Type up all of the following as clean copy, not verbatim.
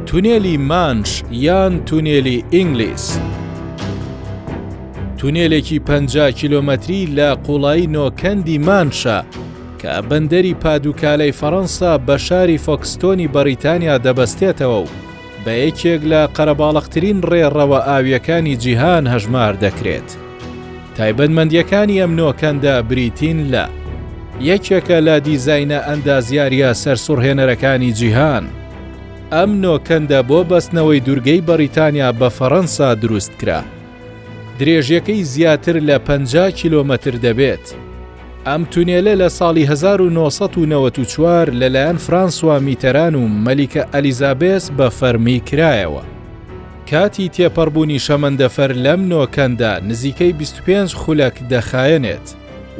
تونێلی مانش یان تونێلی ئینگلیس تونێلێکی 50 کیلۆمەتری لە قوڵایی نۆکەندی مانشە کە بەندەری پادوکالەی فەڕەنسا بە شاری فۆکستۆنی بەڕیتانیا دەبەستێتەوە و بە یەکێک لە قەرەباڵغترین ڕێڕەوە ئاوییەکانی جیهان هەژمار دەکرێت. تایبەتمەندییەکانی ئەم نۆکەندە بریتین لە. یەکێکە لە دیزاینە ئەندازیارییە سەرسوڕهێنەرەکانی جیهان. ئەم نۆکەندە بۆ بەستنەوەی دوورگەی بەڕیتانیا بە فەڕەنسا دروست کرا. درێژیەکەی زیاتر لە 50 کیلۆمەتر دەبێت. ئەم تونێلە لە ساڵی 1994 لەلایەن فرانسوا میتەران و مەلیکە ئەلیزابێس بە فەرمی کرایەوە. کاتی تێپەڕبوونی شەمەندەفەر لەم نۆکەندە نزیکەی 25 خولەک دەخایەنێت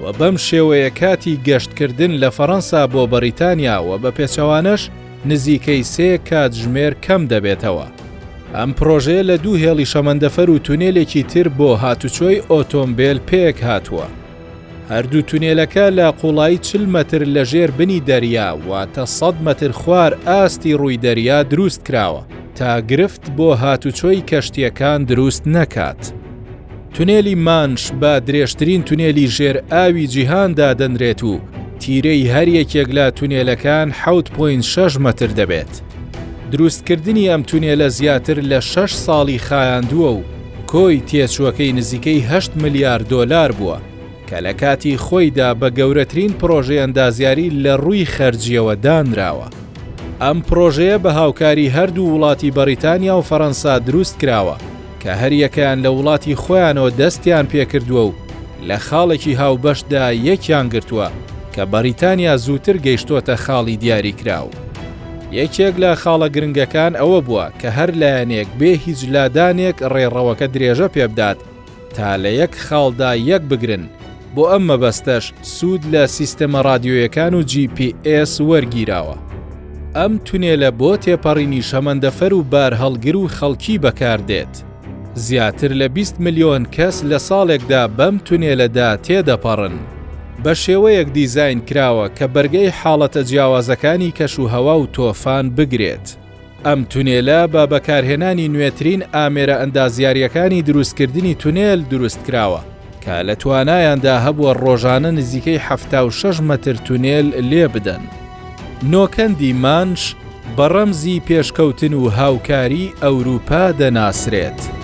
و بەم شێوەیە کاتی گەشتکردن لە فەڕەنسا بۆ بەڕیتانیا و بە پێچەوانەش نزیکەی سێ کاتژمێر کەم دەبێتەوە. ئەم پڕۆژەیە لە دوو هێڵی شەمەندەفەر و تونێلێکی تر بۆ هاتوچۆی ئۆتۆمبێل پێکهاتووە. هەردوو تونێلەکە لە قوڵایی 40 مەتر لە ژێر بنی دەریا واتە 100 مەتر خوار ئاستی ڕووی دەریا دروست کراوە تا گرفت بۆ هاتوچۆی کەشتییەکان دروست نەکات. تونێلی مانش بە درێژترین تونێلی ژێر ئاوی جیهان دادەنرێت و تیرەی هەر یەکێک لە تونێلەکان 7.6 مەتر دەبێت. دروستکردنی ئەم تونێلە زیاتر لە 6 ساڵی خایاندووە و کۆی تێچووەکەی نزیکەی 8 ملیار دۆلار بووە کە لە کاتی خۆیدا بە گەورەترین پرۆژەی ئەندازیاری لە ڕووی خەرجییەوە دانراوە. ئەم پرۆژەیە بە هاوکاری هەردوو وڵاتی بەڕیتانیا و فەرەنسا دروست کراوە کە هەریەکەیان لە وڵاتی خۆیانەوە دەستیان پێکردووە و لە خاڵێکی هاوبەشدا یەکیان گرتووە کە بەڕیتانیا زووتر گەیشتۆتە خاڵی دیاریکراو. یەکێک لە خاڵە گرنگەکان ئەوە بووە کە هەر لایەنێک بێ هیچ لادانێک ڕێڕەوەکە درێژە پێبدات تا لە یەک خاڵدا یەک بگرن، بۆ ئەم مەبەستەش سوود لە سیستەمە ڕادیۆیەکان و جی پی ئێس وەرگیراوە. ئەم تونێلە بۆ تێپەڕینی شەمەندەفەر و بارهەڵگر و خەڵکی بەکاردێت. زیاتر لە 20 ملیۆن کەس لە ساڵێکدا بەم تونێلەدا تێدەپەڕن. بە شێوەیەک دیزاین کراوە کە بەرگەی حاڵەتە جیاوازەکانی کەشوهەوا و تۆفان بگرێت. ئەم تونێلە بە بەکارهێنانی نوێترین ئامێرە ئەندازیارییەکانی دروستکردنی تونێل دروستکراوە کە لە توانایاندا هەبووە ڕۆژانە نزیکەی 76 مەتر تونێل لێبدەن. نۆکەندی مانش بە ڕەمزی پێشکەوتن و هاوکاری ئەوروپا دەناسرێت.